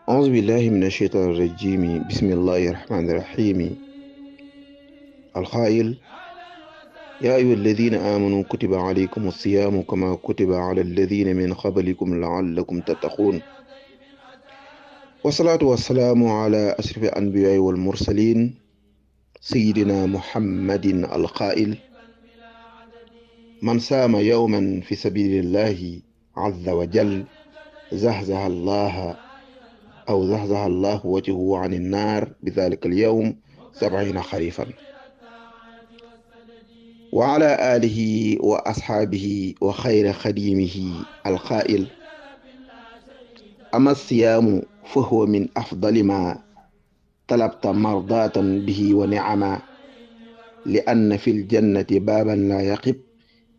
أعوذ بالله من الشيطان الرجيم. بسم الله الرحمن الرحيم. القائل: يا أيها الذين آمنوا كتب عليكم الصيام كما كتب على الذين من قبلكم لعلكم تتقون. والصلاة والسلام على أشرف الأنبياء والمرسلين سيدنا محمد القائل: من صام يوما في سبيل الله عز وجل زحزح الله وجهه عن النار بذلك اليوم 70 خريفا. وعلى آله وأصحابه وخير خديمه القائل: أما الصيام فهو من أفضل ما طلبت مرضاة به ونعما، لأن في الجنة بابا لا يقب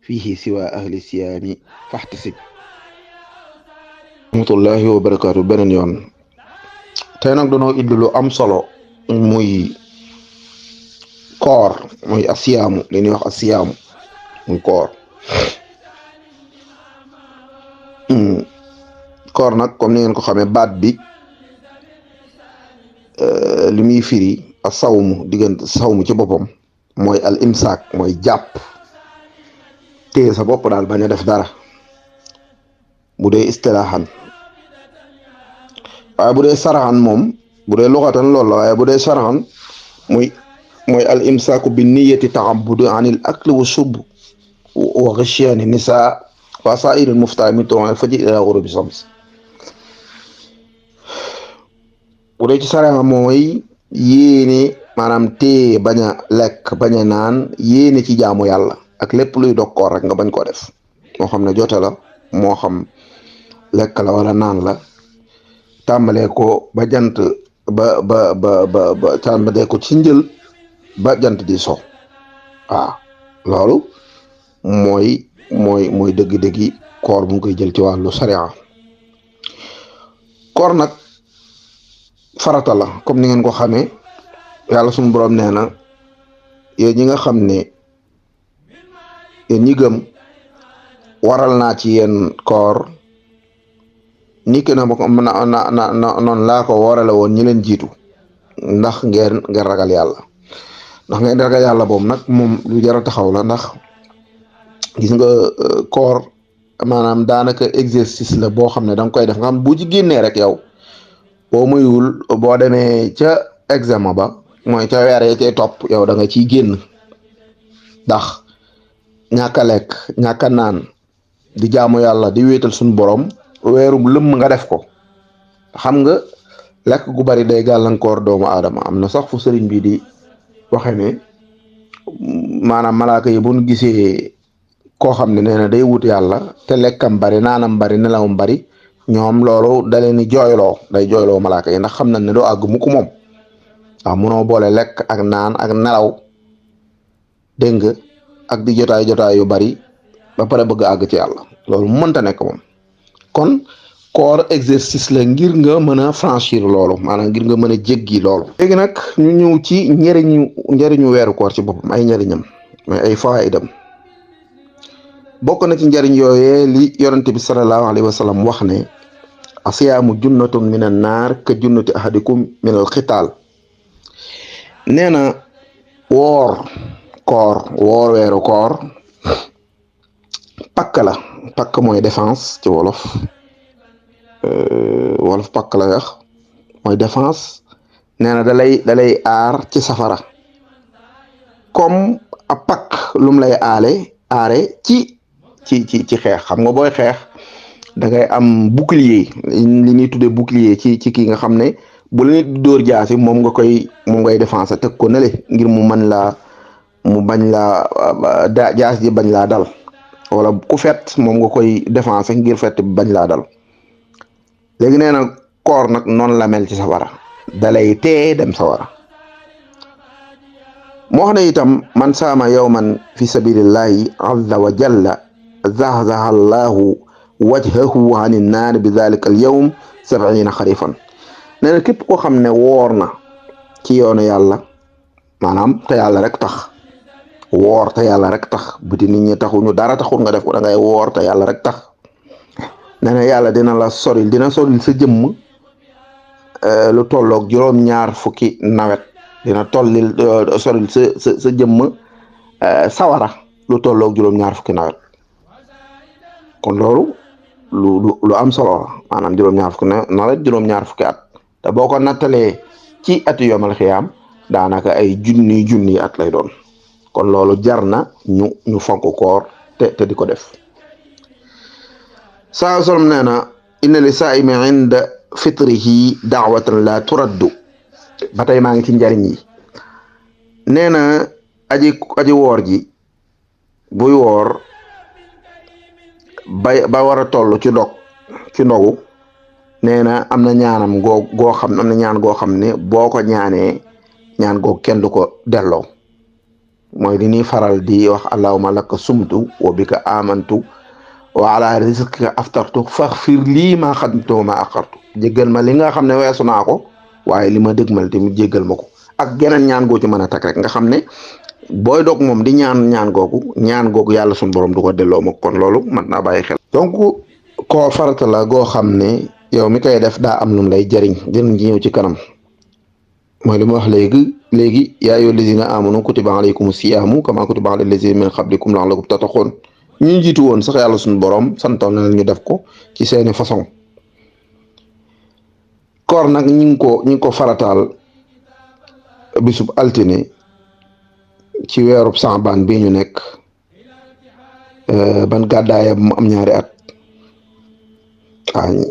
فيه سوى أهل الصيام فاحتسب. rahmatullahi wa barakaatu. beneen yoon tey nag dañoo indi lu am solo muy koor, muy asiyaamu, li ñuy wax asiyaamu muy koor. koor nag comme ni ngeen ko xamee baat bi li muy firi a sawmu, diggante sawmu ci boppam mooy al imsaak, mooy jàpp, téye sa bopp daal bañ a def dara bu dee istilaahan. waaye bu dee saraxan moom, bu dee luxatan loolu la, waaye bu dee saraxan mooy al imsaaku bi niyati taabudi anil akli wa shurb wa ghishyaani nisaa wa saa'iril muftaa min tuluu'il fajri ilaa ghuruubi shams. bu dee ci saraxan mooy yéene, maanaam téye bañ a lekk bañ a naan, yéene ci jaamu yàlla ak lépp luy dog koor rek nga bañ koo def, moo xam ne jote la, moo xam lekk la wala naan la, tàmbalee ko ba jant ba tàmbalee ko ci njël ba jant di so. waaw loolu mooy dëgg-dëggi koor bu ngi koy jël ci wàllu sariya. koor nag farata la comme ni ngeen ko xamee. yàlla suñu borom nee na yéen ñi nga xam ne yéen ñi gëm waral naa ci yéen koor ni ki na noonu laa ko warale woon ñi leen jiitu, ndax ngeen ragal yàlla. ndax ngeen ragal yàlla boobu nag moom lu jar a taxaw la, ndax gis nga koor maanaam daanaka exercice la boo xam ne danga koy def nga xam bu ci génnee rek yow boo muyul boo demee ca examen ba, mooy ca weer ya cay topp, yow da nga ciy génn. ndax ñàkk a lekk, ñàkk a naan, di jaamu yàlla, di wéetal suñu borom weerum lëmm nga def ko. xam nga lekk gu bari day gàllankoor doomu aadama. am na sax fu sëriñ bi di waxe ne maanaam malaaka yi bu ñu gisee koo xam ne nee na day wut yàlla te lekkam bari, naanam bari, nelawam bari, ñoom loolu da leen di jooyloo, day jooyloo malaaka yi, ndax xam nañ ne doo àgg mukk moom. waaw munoo boole lekk ak naan ak nelaw, dégg nga, ak di jotaay yu bari ba pare bëgg àgg ci yàlla, loolu mënta nekk moom. kon koor exercice la ngir nga mën a franchir loolu, maanaam ngir nga mën a jéggi loolu. léegi nag ñu ñëw ci njëriñu weeru koor ci boppam, ay njëriñam, mais ay fawaidam. bokk na ci njëriñ yooyee li yonente bi sallallahu alayhi wa sallam wax ne asiyaamu junnatun minan naar ka junnati ahadikum minal xitaal. nee na woor weeru koor pakk la. pakk mooy défense ci wolof pakk la wax, mooy défense. nee na dalay aar ci safara, comme a pakk lum lay aare ci xeex. xam nga booy xeex da ngay am bouclier, li ñuy tuddee bouclier ci kii nga xam ne bu la nit dóor jaasi moom ngay défense teg ko nele ngir mu bañ laa jaas ji bañ laa dal, wala ku fet moom nga koy défense ngir fet bi bañ laa dal. léegi nee na koor nag noonu la mel ci safara, dalay tee dem sawara. moo xam ne itam man saama yawman fi sabilillahi azza wa jalla zahzaha allahu wajhahu ani naar bi dhalika al yawm 70 xarifan. nee na képp koo xam ne woor na ci yoonu yàlla, maanaam te yàlla rek tax, woor te yàlla rek tax, buti nit ñi taxuñu, dara taxul nga def ko, da ngay woor te yàlla rek tax. nee na yàlla dina soril sa jëmm lu tolloog juróom-ñaar fukki nawet dina tollil soril sa jëmm sawara lu tolloog juróom-ñaar fukki nawet kon loolu lu am solo la maanaam juróom-ñaar fukki nawet juróom-ñaar fukki at te boo ko nattalee ci atu yomal xiyaam daanaka ay junni at lay doon kon loolu jar na ñu fonk koor te di ko def saa solom nee na inna li saa'imi inda fitrihi daawatan la turaddu ba tey maa ngi ci njariñ yi nee na aji woor ji buy woor ba war a toll ci ndogu nee na am na ñaanam goo xam am na ñaan goo xam ne boo ko ñaanee ñaan goo kenn du ko delloo mooy li ñuy faral di wax allahumma laka sumtu wa bika amantu wa ala rizqika aftartu faghfir lii ma xadamtu wa ma axartu jéggal ma li nga xam ne weesu naa ko waaye li ma dëgmal tamit jéggal ma ko ak geneen ñaan goo ci mën a teg rek nga xam ne booy dog moom di ñaan googu yàlla suñu borom du ko delloo ma kon loolu mën naa bàyyi xel. donc koor farata la goo xam ne yow mi koy def daa am lu lay jëriñ dinañ ci ñëw ci kanam mooy li ma wax léegi yaa ayyuhal lazina amanu kutiba alaykumu siyaamu kama kutiba alal lazina min qablikum la'allakum tattaqun ñu jiitu woon sax yàlla suñu borom santoon na ñu def ko ci seeni façon koor nag ñi ngi ko farataal bisub altine ci weerub Saabaan bii ñu nekk ban gàddaaya ba mu am ñaari at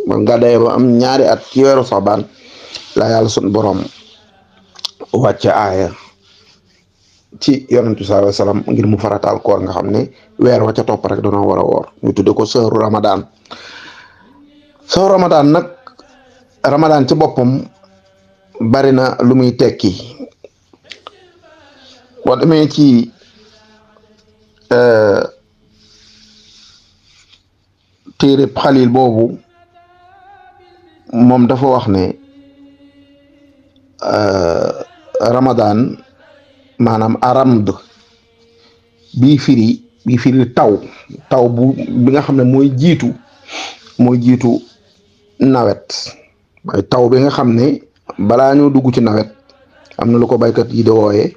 ban gàddaaya ba am ñaari at ci weeru Saabaan la yàlla suñu borom wàcce aaya ci yonentu sallallahu alayhi wasallam ngir mu farataal koor nga xam ne weer wa ca topp rek dañoo war a woor ñu tudde ko sëru Ramadan nag Ramadan ci boppam bari na lu muy tekki boo demee ci téere Xalil boobu moom dafa wax ne Ramadan maanaam aramd bii firi taw bi nga xam ne mooy jiitu nawet mooy taw bi nga xam ne balaa ñoo dugg ci nawet am na lu ko baykat yi di wooyee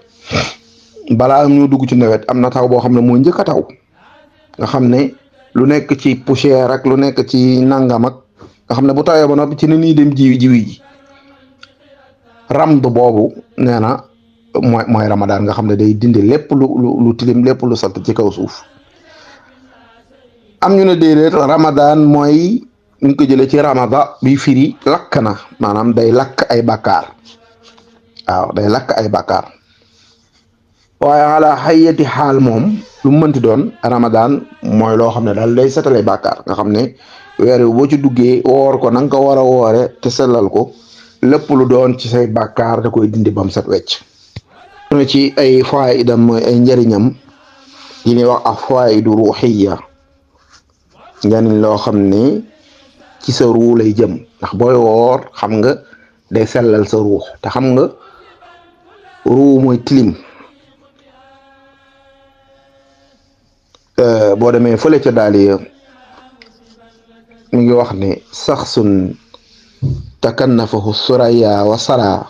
balaa ñoo dugg ci nawet am na taw boo xam ne mooy njëkk a taw nga xam ne lu nekk ci poussière ak lu nekk ci nangam ak nga xam ne bu tawee ba noppi ci ni ñuy dem jiwi ji ramd boobu nee na mooy Ramadan nga xam ne day dindi lépp lu tilim lépp lu sant ci kaw suuf am ñu ne déedéet Ramadan mooy ñu ko jëlee ci ramada bi firi lakk na maanaam day lakk ay bàkkaar waaw day lakk ay bàkkaar waaye ala xayyati xaal moom lu mu mënti doon Ramadan mooy loo xam ne daal day setale bàkkaar nga xam ne weer wi boo ci duggee woor ko na nga ko war a woore te sellal ko lépp lu doon ci say bàkkaar da koy dindi bam set wecc ci ay faayidam mooy ay njëriñam yi ñuy wax ak faayidu ruuxiya njëriñ loo xam ne ci sa ruu lay jëm ndax booy woor xam nga day sellal sa ruux te xam nga ruu mooy tilim boo demee fële ca daaliya mi ngi wax ne saxsun takannafahu suraya wa sara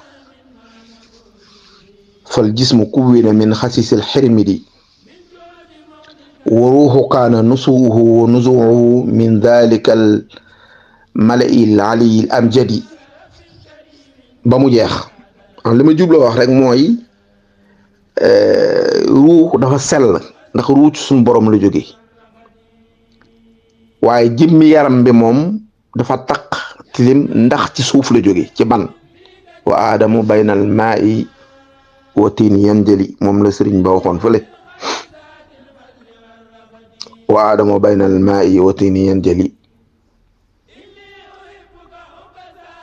fal jismu kuwina min xasisil xirmidi wa ruuxu kaana nusuuhu wa nuzuuhu min dalika al malail aliyil amjadi ba mu jeex li ma jubla wax rek mooy ruux dafa sell ndax ruux ci suñu borom la jóge waaye jëmmi yaram bi moom dafa taq tilim ndax ci suuf la jóge ci ban wa aadamu baynal maa'i wa tiin yanjali moom la sëriñ ba waxoon fële wa aadamu baynal maa'i wa tiin yanjali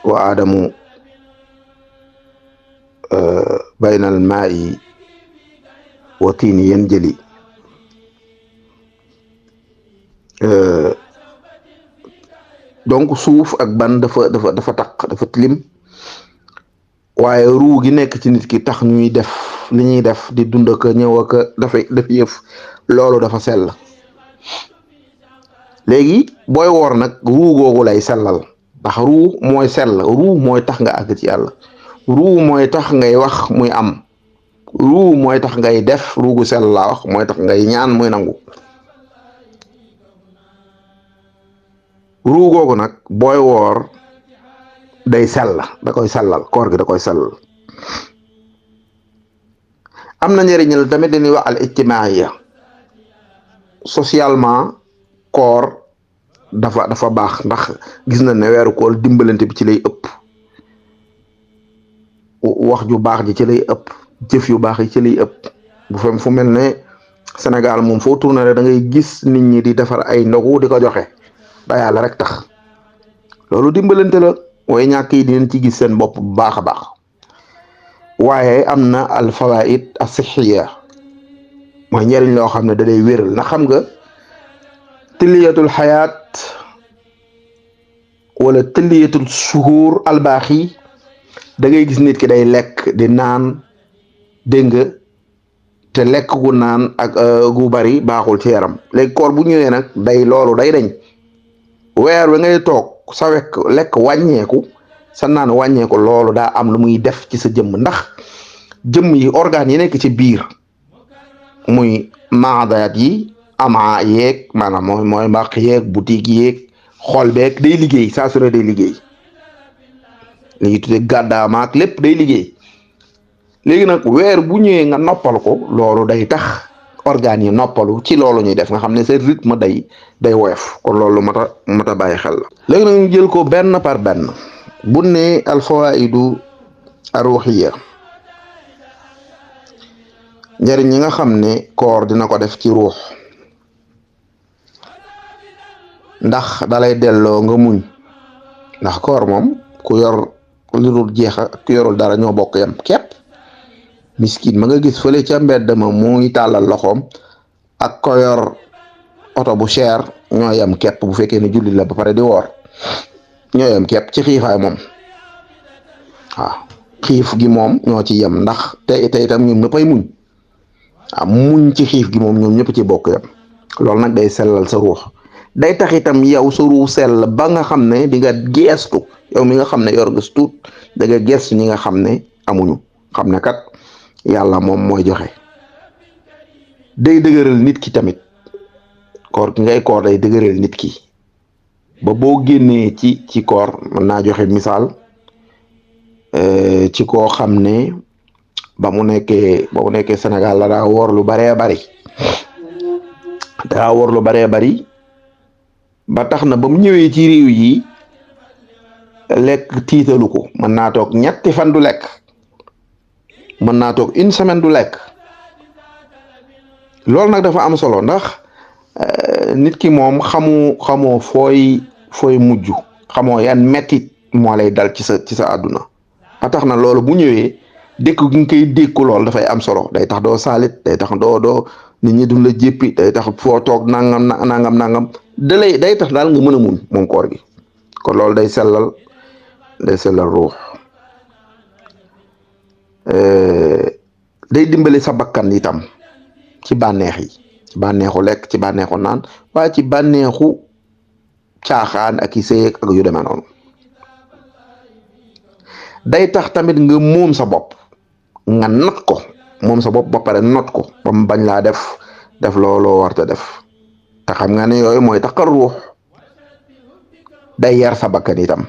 wa aadamu baynal maa'i wa tiin yanjali donc suuf ak ban dafa taq dafa tilim waaye ruu gi nekk ci nit ki tax ñuy def li ñuy def di dund ak ñëw ak def yëf loolu dafa sell léegi booy woor nag ruu googu lay sellal ndax ruu mooy sell, ruu mooy tax nga àgg ci yàlla, ruu mooy tax ngay wax muy am, ruu mooy tax ngay def, ruugu sell laa wax mooy tax ngay ñaan muy nangu. ruu googu nag booy woor day sell, da koy sellal, koor gi da koy sellal. am na njëriñal tamit dañuy wax al ijtimaaiya, socialement koor dafa baax, ndax gis na ne weeru koor dimbalante bi ci lay ëpp, wax ju baax ji ci lay ëpp, jëf yu baax yi ci lay ëpp. bu fem fu mel ne Sénégal moom foo tourné da ngay gis nit ñi di defar ay ndogu di ko joxe da yàlla rek tax, loolu dimbalante la, way ñàkk yi dinañ ci gis seen bopp bu baax a baax. waaye am na al fawaid as-sihhiya, mooy njëriñ loo xam ne da lay wéral. na xam nga tiliyatul xayaat wala tiliyatul suhuur albaaxi, da ngay gis nit ki day lekk di naan, dégg nga, te lekk gu naan ak gu bari baaxul ci yaram. léegi koor bu ñëwee nag loolu day dañ. weer wi ngay toog sa lekk wàññeeku, sa naan wàññeeku, loolu daa am lu muy def ci sa jëmm, ndax jëmm yi organes yi nekk ci biir muy maadaat yi, ama yeeg, maanaam mooy mbaq yeeg, butig yeeg, xol beeg, day liggéey saa su ne, day liggéey, li ñuy tuddee gàddaamaak lépp day liggéey. léegi nag weer bu ñëwee nga noppal ko, loolu day tax organes yi noppalu ci loolu ñuy def, nga xam ne seen rythme day woyof. kon loolu mata bàyyi xel la. léegi nag ñu jël ko benn par benn. bu ne al fawaidu ar-ruhiyya, njëriñ ñi nga xam ne koor dina ko def ci ruux, ndax dalay delloo nga muñ. ndax koor moom ku yor lu dul jeex ak ku yorul dara ñoo bokk yam képp. miskin ma nga gis fële ca mbedd ma muy tàllal loxoom ak ko yor oto bu cher ñoo yam képp, bu fekkee ne jullit la ba pare di woor, ñoo yam képp ci xiifaay moom. waaw, xiif gi moom ñoo ci yem, ndax te itam ñoom ñëppay muñ. muñ ci xiif gi moom ñoom ñëpp ci bokk yam. loolu nag day sellal sa ruux, day tax itam yow sa ruux sell ba nga xam ne di nga geestu, yow mi nga xam ne yor nga tuut da nga geestu ñi nga xam ne amuñu, xam ne kat yàlla moom mooy joxe. day dëgëral nit ki tamit, koor gi ngay koor day dëgëral nit ki ba boo génnee ci koor. mën naa joxe misaal ci koo xam ne ba mu nekkee Sénégal la daa woor lu baree bari, ba tax na ba mu ñëwee ci réew yi lekk tiitalu ko. mën naa toog ñetti fan du lekk, mën naa toog une semaine du lekk. loolu nag dafa am solo, ndax nit ki moom xamoo fooy mujj, xamoo yan mettit moo lay dal ci sa àdduna. ba tax na loolu bu ñëwee dékku gi nga koy dékku, loolu dafay am solo. day tax doo saalit, day tax doo nit ñi duñ la jéppi, day tax foo toog nangam day tax daal nga mën a muñ moom koor gi. kon loolu day sellal ruux. day dimbali sa bakkan itam ci bànneex yi, ci bànneexu lekk, ci bànneexu naan, waaye ci bànneexu caaxaan ak i sëy ak yu demee noonu. day tax tamit nga moom sa bopp, nga not ko, moom sa bopp ba pare not ko ba mu bañ laa def looloo warta def. te xam nga ne yooyu mooy tax ruux. day yar sa bakkan itam,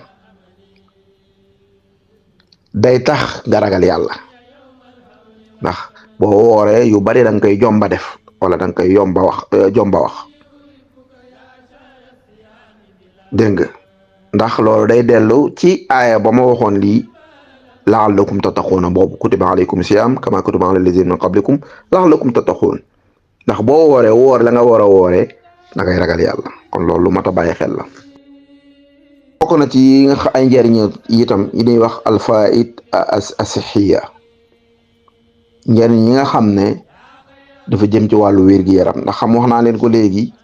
day tax nga ragal yàlla, ndax boo wooree yu bari da nga koy jomba def wala da nga koy jomba wax dégg nga. ndax loolu day dellu ci aaya ba ma waxoon lii, la'allakum tattaquuna boobu, kutiba alaykum siyaam kama kutiba ala lazina min qablikum la'allakum tattaquun. ndax boo wooree woor la nga war a wooree da ngay ragal yàlla. kon loolu lu mat a bàyyi xel la. bokk na ci ay njëriñ itam yi ñuy wax alfaid as-sihhiya, njëriñ yi nga xam ne dafa jëm ci wàllu wér-gi-yaram. ndax wax naa leen ko léegi,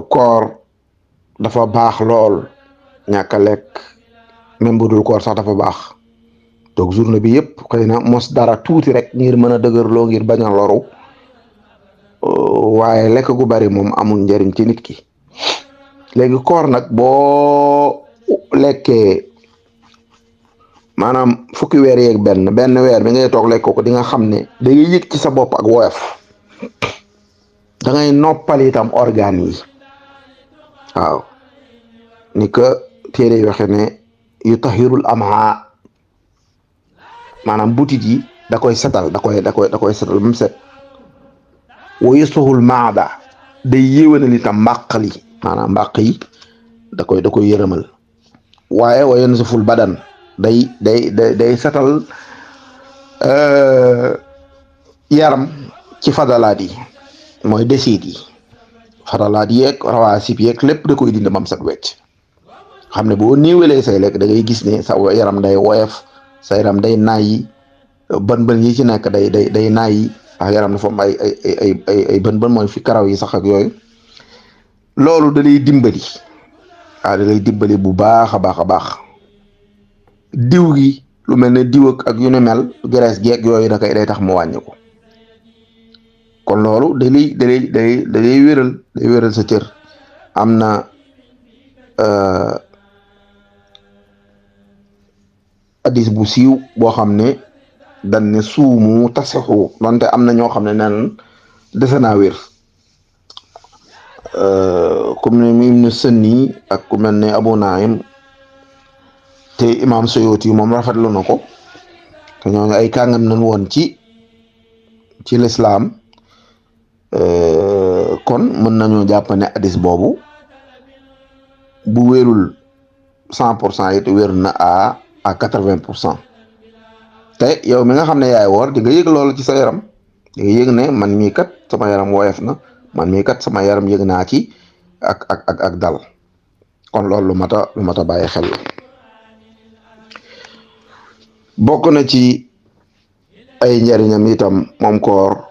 koor dafa baax lool. ñàkk a lekk, même bu dul koor sax dafa baax. donc journée bi yëpp xëy na mos dara tuuti rek ngir mën a dëgërloo, ngir bañ a loru, waaye lekk gu bari moom amul njëriñ ci nit ki. léegi koor nag boo lekkee maanaam fukki weer yeeg benn weer bi ngay toog lekk ko di nga xam ne da ngay yëg ci sa bopp ak woyof, da ngay noppal itam organes yi. waaw ni que téere yi waxe ne yu tahirul amha, maanaam butit yi da koy setal, da koy setal ba mu set. wa yuslihul maada, day yéwénal itam mbàq li, maanaam mbàq yi da koy yërëmal. waaye wa yansiful badan, day setal yaram ci fadalaat yi, mooy desit yi, fadalaat yeeg rawaasib yeeg lépp da koy dindi bam set wecc. xam ne boo niiwalee say lekk da ngay gis ne sa yaram day woyof, sa yaram day nayi, bën yi ci nekk day nayi, ndax yaram dafa am ay bën mooy fi karaw yi sax ak yooyu. loolu da lay dimbali, da lay dimbali bu baax a baax a baax. diw gi lu mel ne diw ak yu ne mel, graisse geeg yooyu day tax mu wàññi ko. kon loolu da lay wéral sa cër. am na hadis bu siiw boo xam ne dañ ne suumu tasixu, donte am na ñoo xam ne neen dese naa wér, comme ne Ibnu Sunni ak ku mel ne Abu Naim, te imam Suyuti moom rafetlu na ko, te ñooñu ay kàngam nañ woon ci lislaam. kon mën nañoo jàpp ne hadis boobu bu wérul 100% it wér na à 80%. te yow mi nga xam ne yaay woor di nga yëg loolu ci sa yaram, di nga yëg ne man mii kat sama yaram woyof na, man mii kat sama yaram yëg naa ci ak dal. kon loolu lu mat a bàyyi xel la. bokk na ci ay njariñam itam moom koor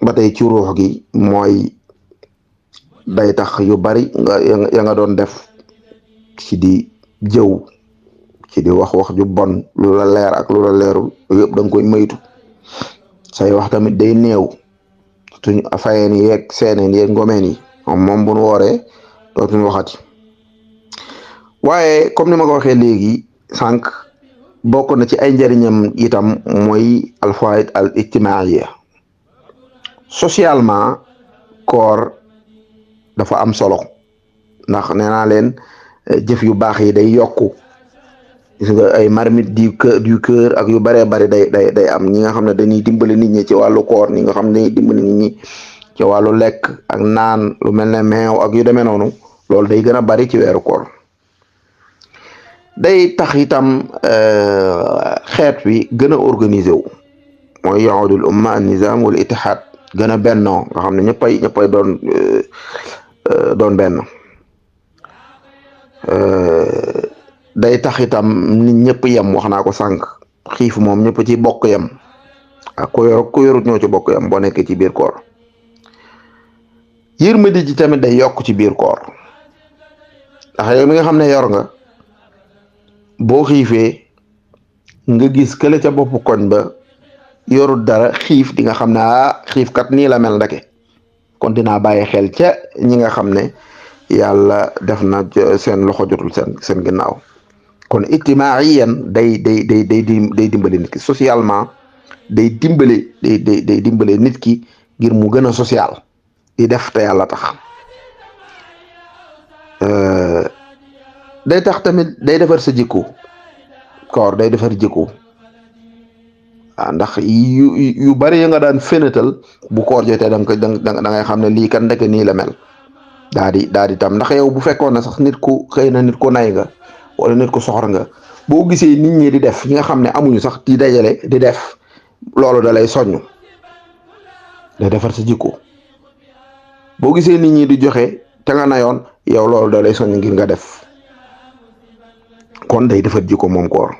ba tey ci ruux gi, mooy day tax yu bari ya nga doon def ci di jëw, ci di wax ju bon, lu la leer ak lu la leerul yëpp da nga koy moytu. say wax tamit day néew, suñ fayeen yeeg seeneen yeeg ngomeen yi moom bu nu wooree dootuñu waxati. waaye comme ni ma ko waxee léegi sànq, bokk na ci ay njariñam itam mooy alfawaid al ijtimaiya. socialement koor dafa am solo, ndax nee naa leen jëf yu baax yi day yokku. gis nga ay marmite du cœur ak yu baree bari day am. ñi nga xam ne dañuy dimbali nit ñi ci wàllu koor, ñi nga xam ne dañuy dimbali nit ñi ci wàllu lekk ak naan, lu mel ne meew ak yu demee noonu, loolu day gën a bari ci weeru koor. day tax itam xeet wi gën a organisé wu, mooy yaudul umma an nizam wal ittihad, gën a bennoo, nga xam ne ñëppay doon benn. day tax itam nit ñëpp yem, wax naa ko sànq, xiif moom ñëpp ci bokk yem, ak ku yorut ñoo ci bokk yem boo nekkee ci biir koor. yërmande ji tamit day yokk ci biir koor, ndax yow mi nga xam ne yor nga, boo xiifee nga gis kële ca bopp koñ ba yorut dara xiif, di nga xam ne xiif kat nii la mel ndake. kon dinaa bàyyi xel ca ñi nga xam ne yàlla def na seen loxo jotul seen ginnaaw. kon ijtimaiyan day dimbale nit ki socialement, day dimbale nit ki ngir mu gën a social, di def te yàlla tax. day tax tamit day defar sa jikko. koor day defar jikko. ndax yu bari ya nga daan fenatal, bu koor jotee da ngay xam ne lii kan ndeke nii la mel. daa di tam, ndax yow bu fekkoon ne sax nit ku xëy na nit ku nay nga wala nit ku soxor nga, boo gisee nit ñi di def, ñi nga xam ne amuñu sax di dajale di def, loolu da lay soññ, day defar sa jikko. boo gisee nit ñi di joxe te nga nayoon, yow loolu da lay soññ ngir nga def. kon day defar jikko moom koor.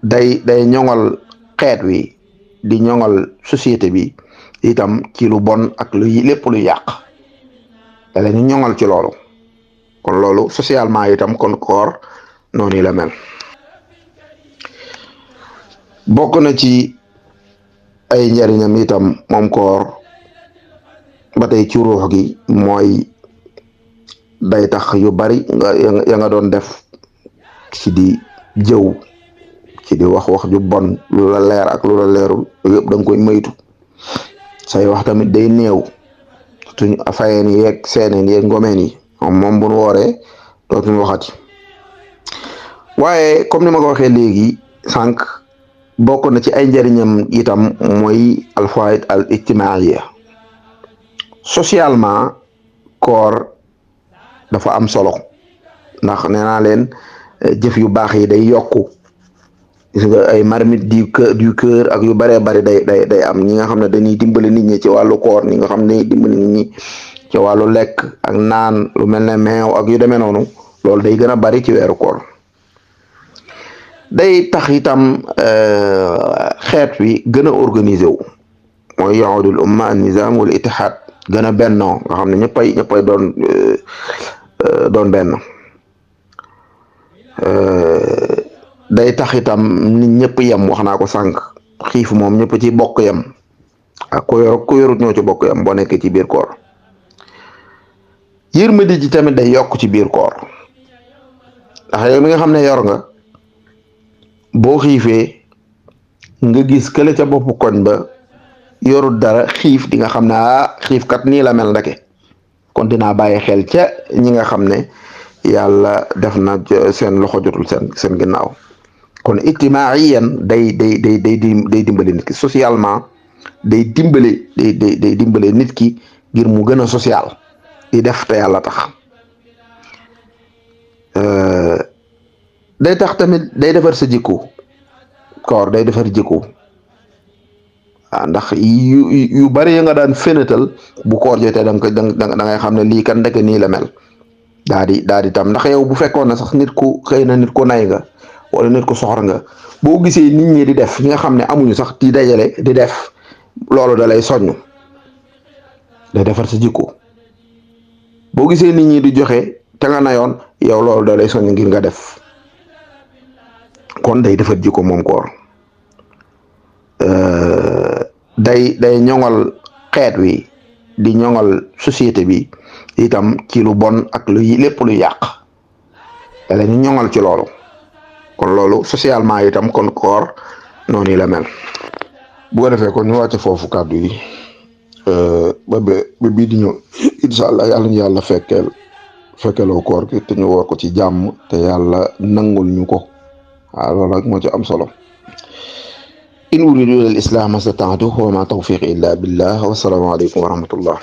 day ñoŋal xeet wi, di ñoŋal société bi itam ci lu bon ak lépp lu yàq, da la ñu ñoŋal ci loolu. kon loolu socialement itam kon koor noonu la mel. bokk na ci ay njariñam itam moom koor, ba tey ci ruux gi mooy day tax yu bari ya nga doon def ci di jëw ci di wax ju bon lu la leer ak lu la leerul yëpp da nga koy moytu say wax tamit day néew tuñ fayeen yeeg seeneen yeeg ngomeen yi moom bu nu wooree dootuñu waxati waaye comme ni ma ko waxee léegi sànq bokk na ci ay njëriñam itam mooy alfawaid al ijtimaaiya socialement koor dafa am solo ndax nee naa leen jëf yu baax yi day yokku gis nga ay marmite du cœur ak yu bëree bëri day am ñi nga xam ne dañuy dimbali nit ñi ci wàllu koor ñi nga xam ne dimbali nit ñi ci wàllu lekk ak naan lu mel ne meew ak yu demee noonu loolu day gën a bari ci weeru koor day tax itam xeet wi gën a organisé wu mooy yaudul umma an nizam wal ittihad gën a bennoo nga xam ne ñëppay doon benn day tax itam nit ñëpp yem wax naa ko sànq xiif moom ñëpp ci bokk yem ak ku yorut ñoo ci bokk yem boo nekkee ci biir koor yërmande ji tamit day yokk ci biir koor ndax yow mi nga xam ne yor nga boo xiifee nga gis kële ca boppu koñ ba yorut dara xiif di nga xam ne xiif kat nii la mel ndeke kon dinaa bàyyi xel ca ñi nga xam ne yàlla def na seen loxo jotul seen ginnaaw kon ijtimaiyan day dimbale nit ki socialement day dimbale nit ki ngir mu gën a social di def te yàlla tax day tax tamit day defar sa jikko koor day defar jikko ndax yu bari ya nga daan fenatal bu koor jotee da ngay xam ne lii kan ndeke nii la mel daa di tam ndax yow bu fekkoon na sax nit ku xëy na nit ku nay nga wala nit ku soxor nga boo gisee nit ñi di def ñi nga xam ne amuñu sax di dajale di def loolu da lay soññ day defar sa jikko boo gisee nit ñi di joxe te nga nayoon yow loolu da lay soññ ngir nga def kon day defar jikko moom koor day ñoŋal xeet wi di ñoŋal société bi itam ci lu bon ak lépp lu yàq da leen ñoŋal ci loolu kon loolu socialement itam kon koor noonu la mel bu ko defee kon ñu wàcce foofu kàddu yi ba bii di ñëw incha allah yàlla ñu yàlla fekkeloo koor gi te ñu woor ko ci jàmm te yàlla nangul ñu ko waaw loolu rek moo ci am solo in uridu ila al islam mastata'tu wa ma tawfiqi illa billah wa salaamu alaykum wa rahmatullah